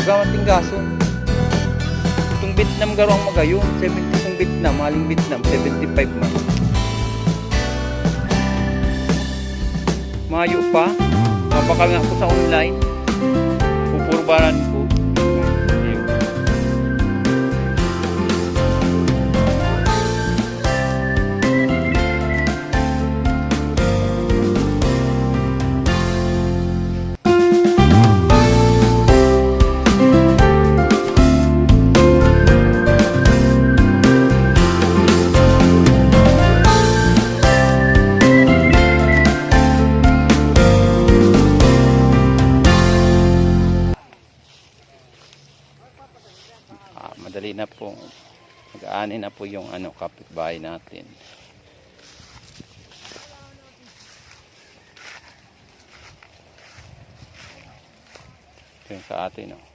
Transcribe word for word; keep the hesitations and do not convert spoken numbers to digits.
Gama tinggason. Itong Vietnam garo ang magayon, seventy itong Vietnam, haling Vietnam, seventy five man. Mayo pa, mapakal nga ako sa online. Pupurbaran ko. Ah, madali na po. Mag-aani na po yung ano, kapitbahay natin. Ito yung sa atin, oh.